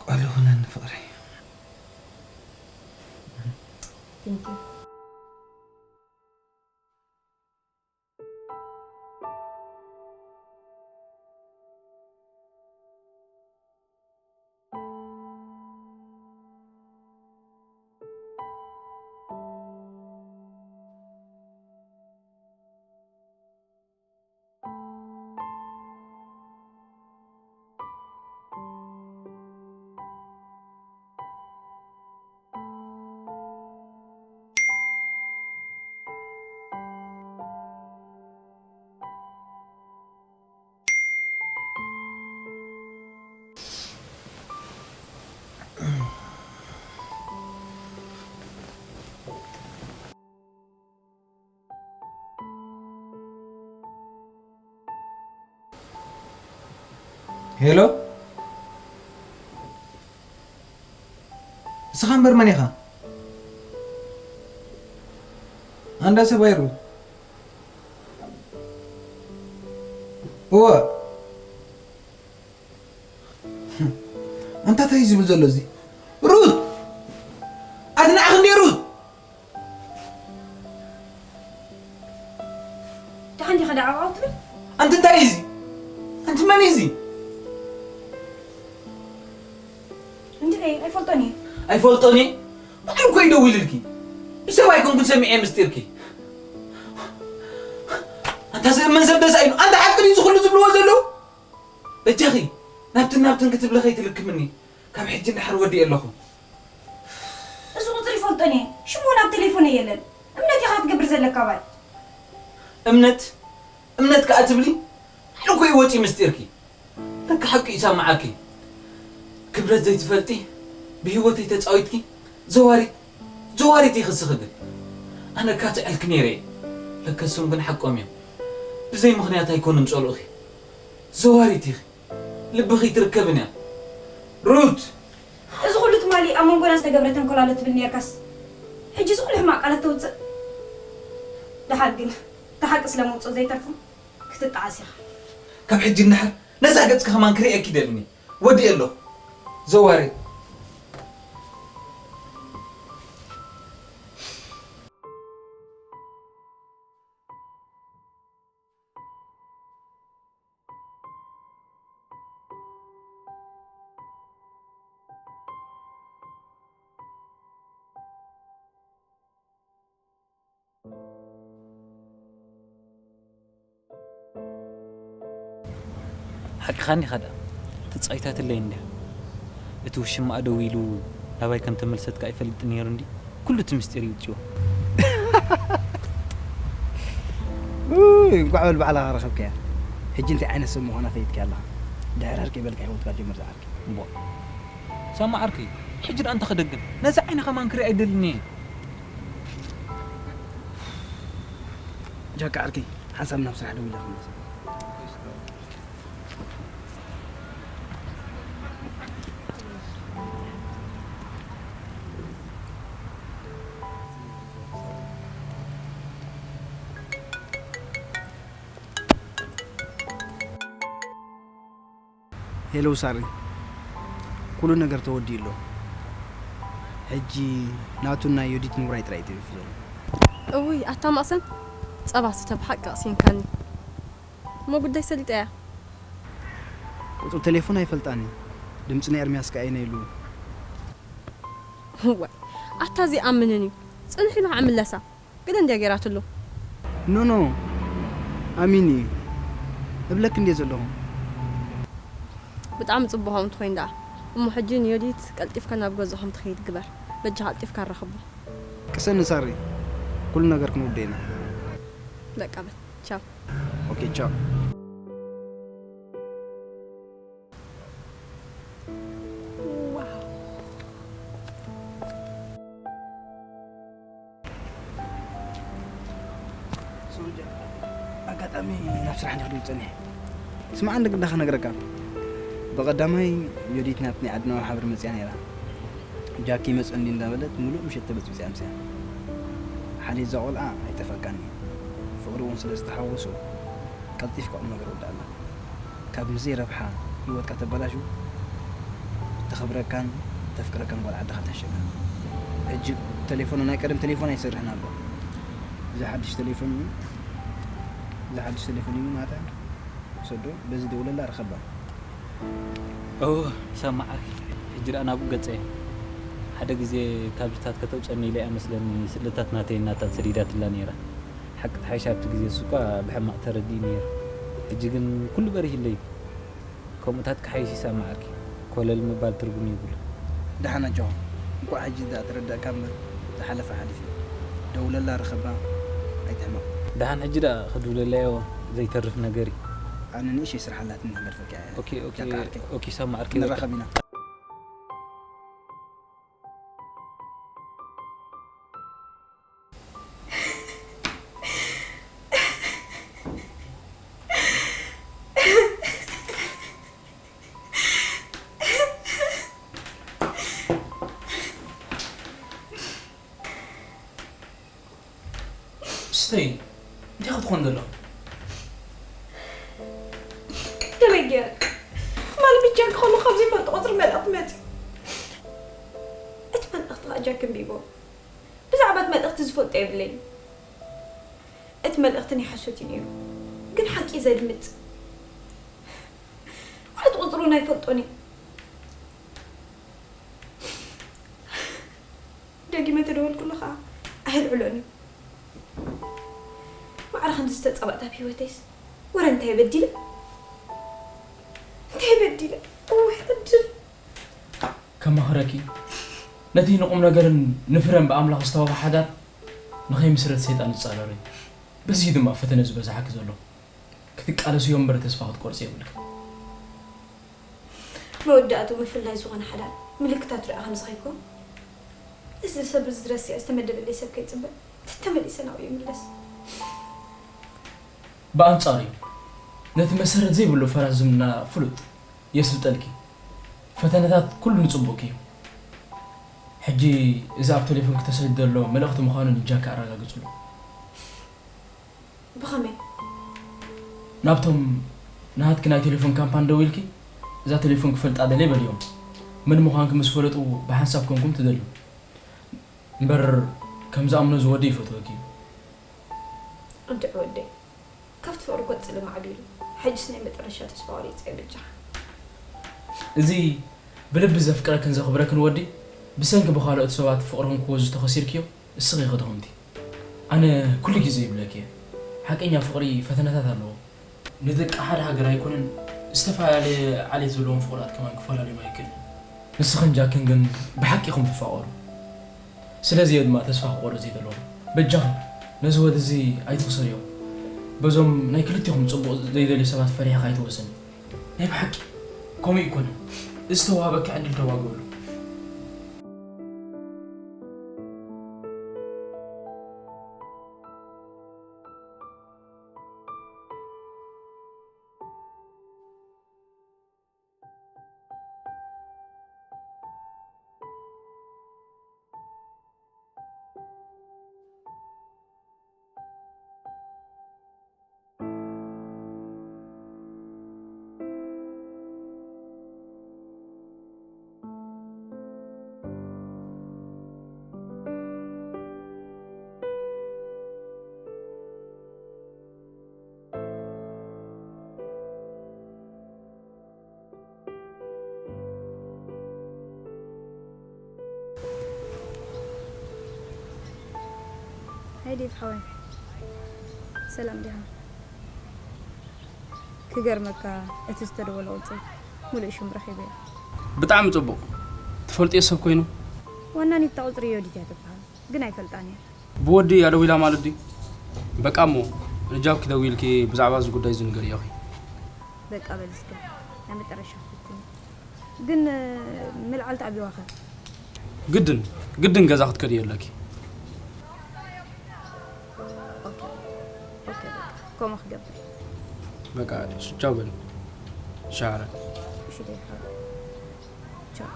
ቃል ይኹነኒ ፍቕረይ። Thank you. ሄሎ፣ እስኻ እምበር መን ኢኻ? ኣንዳ ሰብኣይ ሩት። እወ። ኣንታ እንታይ እዩ ዝብል ዘሎ እዚ? ሩት! ኣቲ ንዓኺ እንዴ ሩት! ደሓን ዲኻ ደኣ ዓው ትብል? ኣንቲ እንታይ እዩ እዚ? ኣንቲ መን እዩ እዚ? እንድዒ ኣይፈልጦን እየ። ኣይፈልጦን እየ? ባዕሉ እኮ እዩ ደዊሉልኪ። ብሰብ ኣይኮንኩን ሰሚዐ ምስጢርኪ። ኣንታ ዝእመን ሰብ ደስ ኣይብሉ። ኣንታ ሓቂ ድዩ ዝኹሉ ዝብልዎ ዘለዉ? በጃኺ ናብትን ናብትን ክትብሊ ከይትልክምኒ። ካብ ሕጂ ንድሓር ወዲኤ ኣለኹ። እዚ ቁፅሪ ይፈልጦን እየ። ሽሙ እውን ኣብ ቴሌፎነይ የለን። እምነት ኢኻ ክትገብር ዘለካ ባይ። እምነት እምነት ከኣ ትብሊ? ባዕሉ እኮ እዩ ወፂኡ ምስጢርኪ። ለካ ሓቂ እዩ ሰማዓኪ። ክብረት ዘይትፈልጢ ብህይወተይ ተፃዊትኪ። ዘዋሪት ዘዋሪት ኢኺ ስኺ ግን። ኣነ እካ ትዕልኪ ነይረ እየ። ለከ እሶም ግን ሓቆም እዮም። ብዘይ ምኽንያት ኣይኮኑን ጸልኡኺ። ዘዋሪት ኢኺ። ልብኺ ኣይትርከብን እያ። ሩት! እዚ ኩሉ ትማሊ ኣብ መንጎና ዝተገብረ ተንኮል ኣሎ ትብል ነርካስ፣ ሕጂ እዚ ኩሉ ሕማቕ ቃላት ተውጽእ? ደሓር ግን እቲ ሓቂ ስለምውጽኦ ዘይተርፎ ክትጠዓስ ኢኻ። ካብ ሕጂ ንድሓር ነዛ ገጽኪ ከማን ክርእየኪ ይደልን እየ። ወዲኤ ኣለኹ። ዘዋሪት። ሓቅኻ እንዲኻ ደኣ፣ ተጻዊታትለይ እንድያ። እቲ ውሽማኣ ደዊሉ ናባይ ከም ተመልሰት ከኣ ይፈልጥ ነይሩ እንድዩ፣ ኩሉ እቲ ምስጢር ይውጽዎ። ውይ፣ እንቋዕ በል ባዕልኻ ረኸብካያ። ሕጂ እንታይ ዓይነት ሰብ ምዃና ፈሊጥካያ ኣለኻ። ድሕሪ ዕርቂ በልካ ህይወትካ ጀምር ዝዓርኪ። እምቦ። ሳማ ዓርከይ፣ ሕጂ ደኣ እንታይ ክደግም? ነዚ ዓይኒ ከማን ክርኢ ኣይደልን እየ። ጃካ ዓርከይ፣ ሓንሳብ ናብ ስራሕ ደው ኢለ ክመለስ። ሄሎ ሳሪ፣ ኩሉ ነገር ተወዲኡ ኣሎ። ሕጂ ናቱን ናይ ዮዲትን ውራይ ጥራይ እዩ ተሪፉ ዘሎ። እውይ፣ ኣታ መቕሰን፣ ጸባ ስተ ብሓቂ ኣቕሲንካኒ። እሞ ጉዳይ ሰሊጠያ። ቁጽሪ ቴሌፎን ኣይፈልጣን እዩ። ድምጺ ናይ ኤርምያስ ከኣ ኣይነ ኢሉ። እዋይ፣ ኣታ እዚ ኣምንን እዩ። ጽንሕ ኢሉ ክዕምለሳ። ግን እንድያ ገይራትሉ። ኖ፣ ኖ፣ ኣሚን እዩ። እብለክ እንድየ ዘለኹ። ብጣዕሚ ጽቡቕ ከምኡ እንተኾይኑ ደኣ። እሞ ሕጂ ንዮዲት ቀልጢፍካ ናብ ገዝኡ ከም ትኸይድ ግበር። በጃኻ ቀልጢፍካ ኣራኽቦ። ቅሰኒ ሳሪ፣ ኩሉ ነገር ክንውድእ ኢና። በቃ በል፣ ቻው። ኦኬ፣ ቻው። ዋው። ኣጋጣሚ ናብ ስራሕ እንዲኹ ድብል ጸኒሐ። ስማዕ፣ እንደ ግዳ ክነግረካ። ብቐዳማይ ዮዲት ናብቲ ናይ ዓድና መርሃ ግብሪ መጺኣ ነይራ። ጃኪ ይመጽእ እንዲ እንዳበለት ምሉእ ምሸት ተበጽቢጻ ኣምስያ። ሓልዮት እዛ ቆልዓ ኣይጠፍኣካን እዩ። ፍቕሪ እውን ስለ ዝተሓወሶ ቀልጢፍካ ቁም ነገር ወድኣላ። ካብ ንዘይ ረብሓ ህይወትካ ተበላሹ፣ እተኽብረካን እተፍቅረካን ጓል ዓድኻ ትሕሸካ። ሕጂ ተሌፎን፣ ናይ ቀደም ተሌፎን ኣይሰርሕን ኣሎ። እዚ ሓድሽ ተሌፎን እዩ። እዚ ሓድሽ ተሌፎን እዩ ማለት እዩ። ሰዶ በዚ ደውለላ ርኸባ። እወ፣ ሳማ ዓርከይ፣ ሕጂ ደኣ ናብኡ ገጸ እየ። ሓደ ግዜ ካብዚታት ከተውጸኒ ኢለ እያ መስለኒ ስእልታት ናተይን ናታን ሰዲዳትላ ነይራ። ሓቂ ተሓይሻ ኣብቲ ግዜ እሱ እኳ ብሕማቕ ተረዲኡ ነይሩ። ሕጂ ግን ኩሉ በሪህለይ። ከምኡታት ክሓይሽ እዩ ሳማ ዓርከይ። ኮለል ምባል ትርጉም የብሉ። ደሓን ኣጆኻ። እንቋዕ ሕጂ ደኣ ተረዳእካ እምበር፣ ዝሓለፈ ሓሊፉ እዩ። ደውለላ ርኸባ፣ ኣይትሕመቕ። ደሓን ሕጂ ደኣ ክድውለላዮ ዘይተርፍ ነገር እዩ። ኣነ ንእሽተይ ስራሕ ኣላትኒ ክገድፈካ እየ። ኦኬ፣ ኦኬ፣ ጃካ ዓርከይ። ኦኬ፣ ሳማ ዓርከይ፣ በቃ። ክንራኸብ ኢና። ስተይ፣ እንታይ ክትኾን ዘሎ? ከመይ ገይረ? ትማሊ ብቻ ክኸውን ካብ ዘይፈልጦ ቁጽሪ መልእኽቲ መጺኡ። እቲ መልእኽቲ ከኣ ጃክ ኣንቢብዎ። ብዛዕባ እቲ መልእኽቲ ዝፈልጦ የብለይን። እቲ መልእኽቲ ናይ ሓሶት እዩ ነይሩ፣ ግን ሓቂ ዘድምጽ። ማለት ቁጽሩ ኣይፈልጦን እዩ። ደጊመ ተደወልኩሉ ኸኣ ኣየልዕሎን እዩ። ማዕረ ከምዚ ዝተጻባእት ኣብ ህይወተይስ ወረ እንታይ በዲለ? እንታይ በዲለ? እውይ ዕድል። ከማኽረኪ፣ ነቲ ንቁም ነገርን ንፍረን ብኣምላኽ ዝተዋህበ ሓዳር ንኸይምስረት ሰይጣን ዝጻረር እዩ። በዚ ድማ ፈተነ ዝበዝሓኪ ዘሎ። ክትቃለስዮ እምበር ተስፋ ክትቆርጺ የብልክን። መወዳእትኡ ምፍላይ ዝኾነ ሓዳር ምልክታቱ ደኣ ከምዚ ከይኮን፣ እዚ ሰብ እዚ ዝረስዐ ዝተመደበለይ ሰብ ከይጽበ ተመሊሰ ናብኡ ይምለስ። ብኣንጻሩ እዩ። ነቲ መሰረት ዘይብሉ ፈራስ ዝምድና ፍሉጥ የስልጠልኪ። ፈተነታት ኩሉ ንጽቡቕኪ እዩ። ሕጂ እዚ ኣብ ቴሌፎንኪ ተሰዲዱ ዘሎ መልእኽቲ ምዃኑ ንጃኪ ኣረጋግጽሉ። ብኸመይ? ናብቶም ናሃትኪ ናይ ቴሌፎን ካምፓኒ ደዊልኪ፣ እዛ ቴሌፎን ክፈልጣ ደልየ በልዮም። መን ምዃንኪ ምስ ፈለጡ ብሓንሳብ ኮንኩም ትደልዩ። እምበር ከም ዝኣምኖ እዚ ወዲ ይፈትወኪ እዩ። እንድዒ ወደይ፣ ካብቲ ፍቕሪ ገጽ ልማዕ ኣቢሉ፣ ሕጅስ ናይ መጠረሻ ተስፋ ቆሪጸ እየ በጃኻ። እዚ ብልቢ ዘፍቅረክን ዘኽብረክን ወዲ ብሰንኪ ብኻልኦት ሰባት ፍቕርኽን ክወዝቶ ከሲርክዮ እስኺ ኢኺ ድኽምቲ። ኣነ ኩሉ ግዜ ይብለኪ እየ፣ ሓቀኛ ፍቕሪ ፈተነታት ኣለዎ። ንደቂ ሓደ ሃገር ኣይኮነን፣ ዝተፈላለየ ዓሌት ዘለዎም ፍቑራት ከማን ክፈላለዮም ኣይክእልን። ንስኽን ጃክን ግን ብሓቂ ኢኹም ትፋቐሩ። ስለዚ እየ ድማ ተስፋ ክቖርጽ ዘይደለኹ። በጃኺ ነዚ ወዲ እዚ ኣይትኽሰርዮ። በዞም ናይ ክልቲኹም ጽቡቕ ዘይደልዩ ሰባት ፈሪሕኻ ኣይትወስኒ። ናይ ብሓቂ ከምኡ ኣይኮነን። እዚ ዝተዋህበኪ ዕድል ተዋግእሉ። ሃይ ዴቭ ሓወይ፣ ሰላም ዲኻ? ክገርመካ፣ እቲ ዝተደወለ ቁጽሪ ሙሉእ ሽም ረኺበዮ። ብጣዕሚ ጽቡቕ። ትፈልጥዮ ሰብ ኮይኑ? ዋናኒት እታ ቁጽሪ ዮዲት እያ ትበሃል፣ ግን ኣይፈልጣን እየ። ብወዲ እያ ደዊላ ማለት ድዩ? በቃ እሞ ንጃብኪ ደዊልኪ ብዛዕባ እዚ ጉዳይ እዚ ንገርዮኺ። በቃ በል እስከ ናይ መጨረሻ ክትፍትኒ። ግን ምልዓል ተኣብይዋ ኸ? ግድን ግድን ገዛ ክትከድዮ ኣለኪ። ኦኬ ኦኬ፣ በቃ ከምኡ ክገብር። በቃ እሺ፣ ቻው በል። ሻረ እሺ ዴቭ ሓወይ፣ ቻው።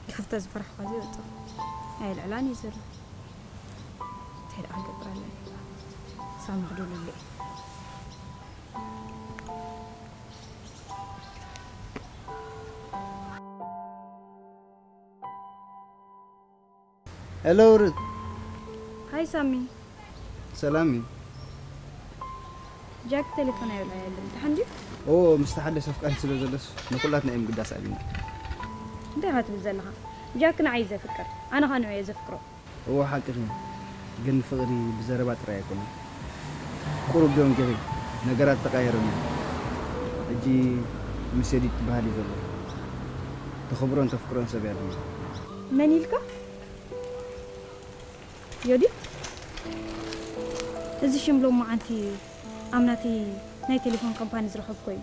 ካብታ ዝፈራሕኳ ዘይወፅእ ኣይልዕላን እዩ ዘሎ። እንታይ ደኣ ክገብር ኣለኒ? ሳሚ ክደውለሉ እየ። ሄሎ ሩት። ሃይ ሳሚ። ሰላም እዩ። ጃክ ቴሌፎን ኣይብላ የለን። ደሓን ድዩ? ኦ፣ ምስ ተሓደሰ ኣፍቃሪት ስለ ዘሎስ ንኹላትና እዮም ግዳስ ኣቢና። እንታይ ኢኻ ትብል ዘለኻ? ጃክ ንዓይ እዩ ዘፍቅር፣ ኣነ ኸኣ ንዑ እየ ዘፍቅሮ። እዎ ሓቅኺ፣ ግን ፍቕሪ ብዘረባ ጥራይ ኣይኮነን። ቁሩብ ዶ እንኪኺ፣ ነገራት ተቐያይሮም እዮም። ሕጂ ምስ ዮዲት ትበሃል እዩ ዘሎ። ተኽብሮን ተፍቅሮን ሰብ እያ ድማ። መን ኢልካ? ዮዲት? እዚ ሽም ሎማዓንቲ ኣብ ናተይ ናይ ቴሌፎን ካምፓኒ ዝረኸብኮ እዩ።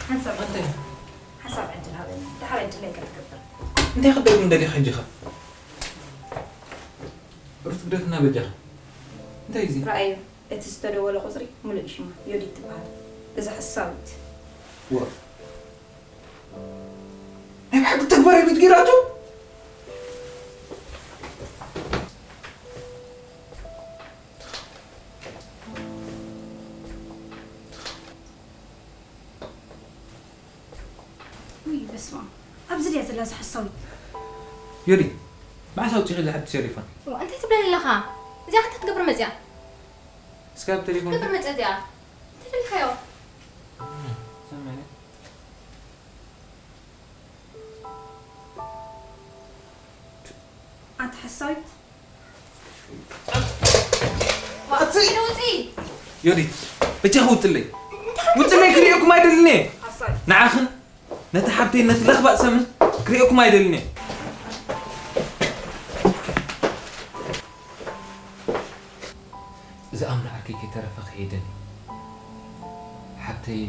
ሓንሳብ ሓንሳብ ዕድል ሃበኒ። ደሓር ዕድለይ ክትገብር። እንታይ ክትደግም ደሊኻ ሕጂ ኸ? ሩት ግደፍና በጃኻ። እንታይ እዚ? ረኣዮ፣ እቲ ዝተደወለ ቁጽሪ ሙሉእ ሽማ ዮዲት ትበሃል። እዛ ሓሳዊት። ዋ። ናይ ብሓቂ ተግባር ቤት ጌራቶ? ውይ በስመ ኣብ። ኣብዚ ድያ ዘላ እዛ ሓሳዊት? ዮዲ፣ መዓስ ኣውፂኺ ዝሓቲ ቴሌፎን? ዋ፣ እንታይ ትብለኒ ኣለኻ? እዚኣ እንታይ ትገብር መፅያ? እስካብ ቴሌፎን ትገብር መፅያ እዚኣ? እንታይ ደልካዮ? ሰማዕኒ። ኣቲ ሓሳዊት። ኣቲ ውፂ! ዮዲት፣ በጃኺ ውፅለይ። ውፅለይ ክርእየኩም ኣይደልን እየ። ሓሳዊት። ንዓኽን ነቲ ሓብተይ ነቲ ለኽባጥ ሰምን ክርእየኩም ኣይደልን እየ። እዚ ኣምና ዓርከይ ከይተረፈ ክሄደን እዩ። ሓብተይ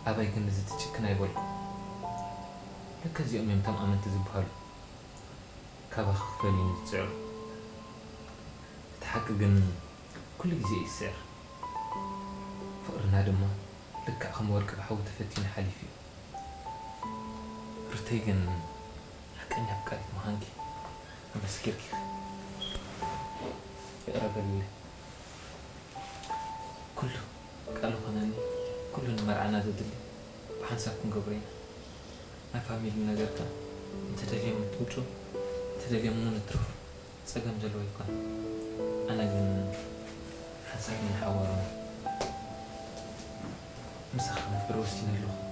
ኣባይ ግን እዚ ትጭክን ኣይበልኩ። ለካ እዚኦም እዮም እቶም ኣመንቲ ዝበሃሉ። ካባኺ ክፈልዩኒ ዝጽዕሩ። እቲ ሓቂ ግን ኩሉ ግዜ እዩ ዝስዕር። ፍቕርና ድማ ልክዕ ከም ወርቂ ብሓዊ ተፈቲኑ ሓሊፉ እዩ። ሩተይ ግን ሓቀኛ ኣፍቃሪት ምዃንኪ ኣመስኪርኪ። ይቕረ በልለይ። ኩሉ ቃል ኾነኒ፣ ኩሉ ንመርዓና ዘድሊ ብሓንሳብ ክንገብሮ ኢና። ናይ ፋሚሊ ነገር ከ እንተደልዮም ትውፁ፣ እንተደልዮም እውን እትርፉ። ጸገም ዘለዎ ኣይኮነን። ኣነ ግን ሓንሳብ ንሓዋሩ ምሳኻ ክነብር ወሲነ ኣለኹ።